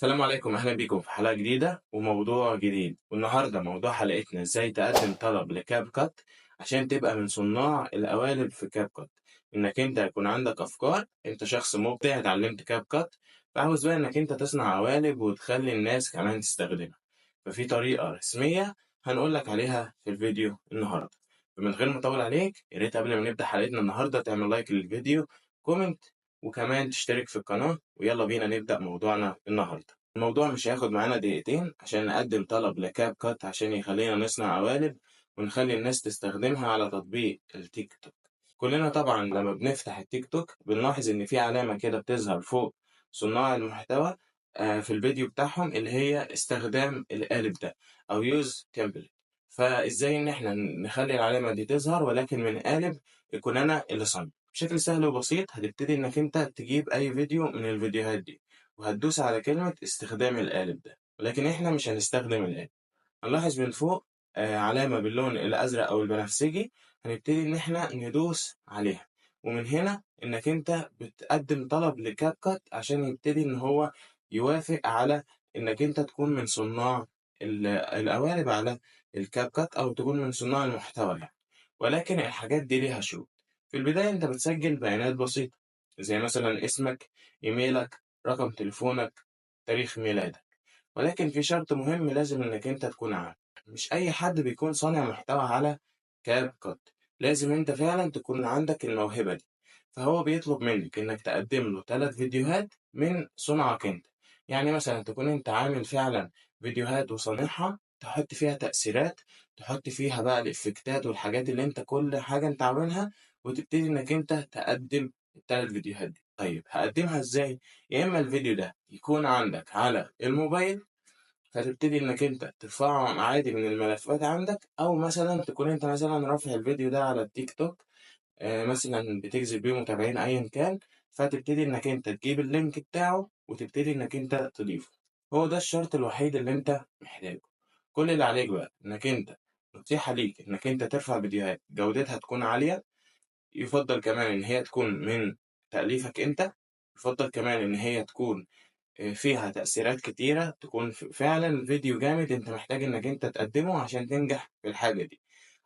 السلام عليكم، اهلا بيكم في حلقة جديدة وموضوع جديد. والنهارده موضوع حلقتنا ازاي تقدم طلب ل CapCut عشان تبقى من صناع القوالب في CapCut. انك انت يكون عندك افكار، انت شخص مبدع اتعلمت CapCut، فعاوز بقى انك انت تصنع قوالب وتخلي الناس كمان تستخدمها. ففي طريقه رسمية هنقول لك عليها في الفيديو النهارده. فمن غير ما اطول عليك، يا ريت قبل ما نبدا حلقتنا النهارده تعمل like للفيديو، comment، وكمان تشترك في القناة. ويلا بينا نبدأ موضوعنا النهاردة. الموضوع مش هياخد معانا دقيقتين عشان نقدم طلب ل CapCut عشان يخلينا نصنع قوالب ونخلي الناس تستخدمها على تطبيق التيك توك. كلنا طبعا لما بنفتح التيك توك بنلاحظ ان في علامة كده بتظهر فوق صناع المحتوى في الفيديو بتاعهم، اللي هي استخدام القالب ده او use template. فازاي ان احنا نخلي العلامة دي تظهر ولكن من قالب يكون انا اللي صانعه؟ بشكل سهل وبسيط، هتبتدي انك انت تجيب اي فيديو من الفيديوهات دي وهتدوس على كلمة استخدام القالب ده، ولكن احنا مش هنستخدم القالب. هنلاحظ من فوق علامة باللون الأزرق أو البنفسجي، هنبتدي إن احنا ندوس عليها، ومن هنا إنك أنت بتقدم طلب ل CapCut عشان يبتدي إن هو يوافق على إنك أنت تكون من صناع القوالب على ال CapCut أو تكون من صناع المحتوى يعني. ولكن الحاجات دي ليها شروط. في البداية أنت بتسجل بيانات بسيطة زي مثلا اسمك، إيميلك، رقم تليفونك، تاريخ ميلادك. ولكن في شرط مهم لازم إنك أنت تكون عارف، مش أي حد بيكون صانع محتوى على CapCut، لازم أنت فعلا تكون عندك الموهبة دي. فهو بيطلب منك إنك تقدم له 3 فيديوهات من صنعك أنت، يعني مثلا تكون أنت عامل فعلا فيديوهات وصانعها، تحط فيها تأثيرات، تحط فيها بقى الإفكتات والحاجات اللي أنت كل حاجة أنت عاملها، وتبتدي إنك أنت تقدم ال3 فيديوهات دي. طيب هقدمها إزاي؟ يا إما الفيديو ده يكون عندك على الموبايل فتبتدي إنك أنت ترفعه عادي من الملفات عندك، أو مثلا تكون أنت مثلا رافع الفيديو ده على التيك توك، مثلا بتجذب بيه متابعين أيا كان، فتبتدي إنك أنت تجيب ال link بتاعه وتبتدي إنك أنت تضيفه. هو ده الشرط الوحيد اللي أنت محتاجه. كل اللي عليك بقى إنك أنت، نصيحة ليك، إنك أنت ترفع فيديوهات جودتها تكون عالية، يفضل كمان إن هي تكون من تأليفك أنت، يفضل كمان إن هي تكون فيها تأثيرات كتيرة، تكون فعلا فيديو جامد أنت محتاج إنك أنت تقدمه عشان تنجح في الحاجة دي.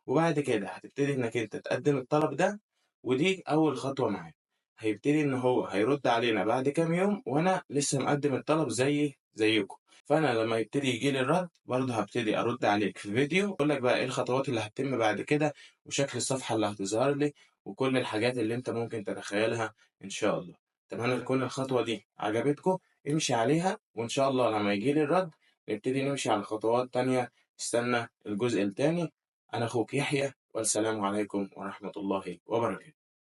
وبعد كده هتبتدي إنك أنت تقدم الطلب ده، ودي أول خطوة معاك. هيبتدي إن هو هيرد علينا بعد كام يوم، وأنا لسه مقدم الطلب زي زيكم، فأنا لما يبتدي يجي لي الرد برضه هبتدي أرد عليك في فيديو أقول لك بقى إيه الخطوات اللي هتتم بعد كده، وشكل الصفحة اللي هتظهر لي، وكل الحاجات اللي أنت ممكن تتخيلها إن شاء الله. أتمنى تكون الخطوة دي عجبتكم، امشي عليها، وإن شاء الله لما يجي لي الرد نبتدي نمشي على خطوات تانية. استنى الجزء التاني. أنا أخوك يحيى، والسلام عليكم ورحمة الله وبركاته.